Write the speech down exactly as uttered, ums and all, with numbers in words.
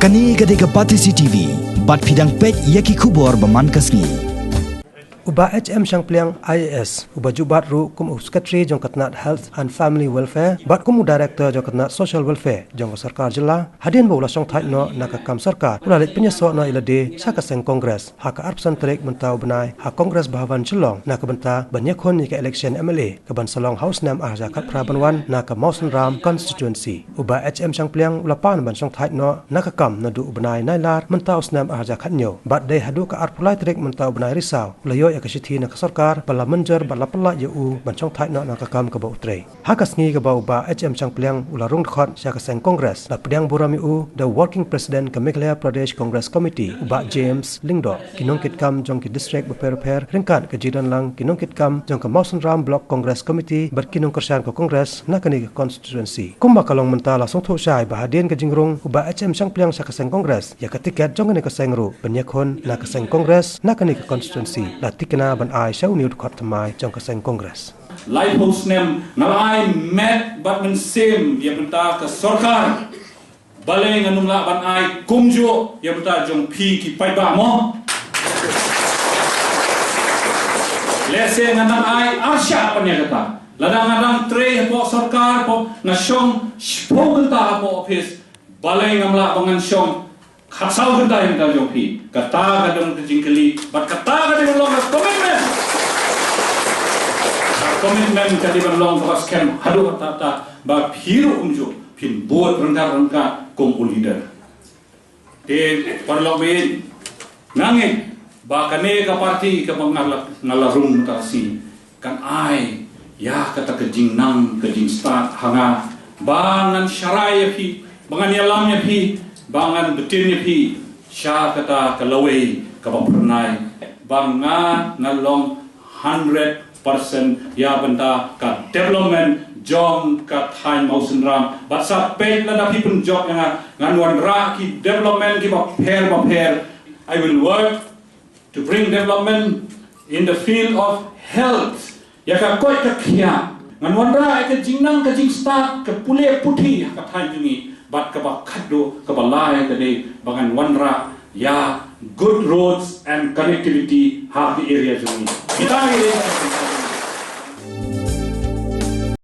Kane ka dei ka Batesi T V, bad phi dang peit ïa ki khubor ba man ka sngi. U Bah H M Shangpliang I A S, uba ju bat ruh kum u Secretary jong ka tnat Health and Family Welfare, bad kum u Director jong ka tnat Social Welfare jong ka sorkar jylla, hadien ba u la shongthait noh na ka kam sorkar, u la leit pynïasoh noh ïa lade sha ka seng Congress ha ka arphew san tarik mynta u bnai ha Congress Bhavan Shillong, na ka bynta ban ïakhun ïa ka election M L A ka ban sa long ha u snem ar hajar khatphra ban wan na ka Mawsynram constituency. U Bah H M Shangpliang u la pan ban shongthait noh na ka kam naduh u bnai Nailar mynta u snem ar hajar khathynñiew, bad dei haduh ka arphew lai tarik mynta u bnai Risaw u la ïoh ïa ka shithi na ka sorkar ba la mynjur bad la pyllait ïa u ban shongthait noh na ka kam kaba u trei. Ha ka sngi kaba u Bah H M Shangpliang u la rung dkhot sha ka seng Congress, la pdiang burom ïa u da u Working President ka Meghalaya Pradesh Congress Committee, u Bah James Lyngdoh, ki nongkitkam jong ki district bapher bapher ryngkat ka jingdonlang ki nongkitkam jong ka Mawsynram Block Congress Committee bad ki nongkyrshan ka Congress na kane ka constituency. Kumba ka long mynta, la sngewthuh shai ba hadien ka jingrung u Bah H M Shangpliang sha ka seng Congress, ïa ka tiket jong kane ka seng ruh ban ïakhun na ka seng Congress na kane ka constituency, la tikna ban ai sha une u dkhot thymmai jong ka seng Congress. Laiphew snem nga la ai met bad mynsiem ïa bynta ka sorkar. Balei ngan ym lah ban ai kumjuh ïa bynta jong phi ki paidbah mo? Lehse ngan nang ai arshah pynïa kata. Lada nga dang trei hapoh sorkar, hapoh, nga shong shiphew kynta hapoh office. Balei ngam lah ba ngan shong khatsaw kynta ïa bynta jong phi? Kata ka dei ka jingkylli, bad kata ka dei ban long ka commitment. Ka commitment ka dei ban long kaba skhem haduh katta katta, ba phi ruh kumjuh phin bud ryngkat ryngkat kum u leader. Te paralok, nga ngeit ba kane ka party kaba nga la, nga la rung mynta ka sngi kan ai ïa kata ka jingnang ka jingstad ha nga, ba ngan sharai ïa phi, ba ngan ïalam ïa phi, ba ngan btin ïa phi sha kata ka lawei kaba phyrnai, ba nga ngan long hundred percent ïa bynta ka development jong ka thaiñ Mawsynram. Bad sa peit lada phi pynjop ïa nga, ngan wanrah ki development kiba pher bapher. I will work to bring development in the field of health. Ïa ka koit ka khiah, ngan wanrah ïa ka jingnang ka jingstad ka pule puthi ha ka thaiñ jong ngi. Bad kaba khatduh, kaba lai ka dei ba ngan wanrah ïa good roads and connectivity ha ka area jong ngi. Kita ki dei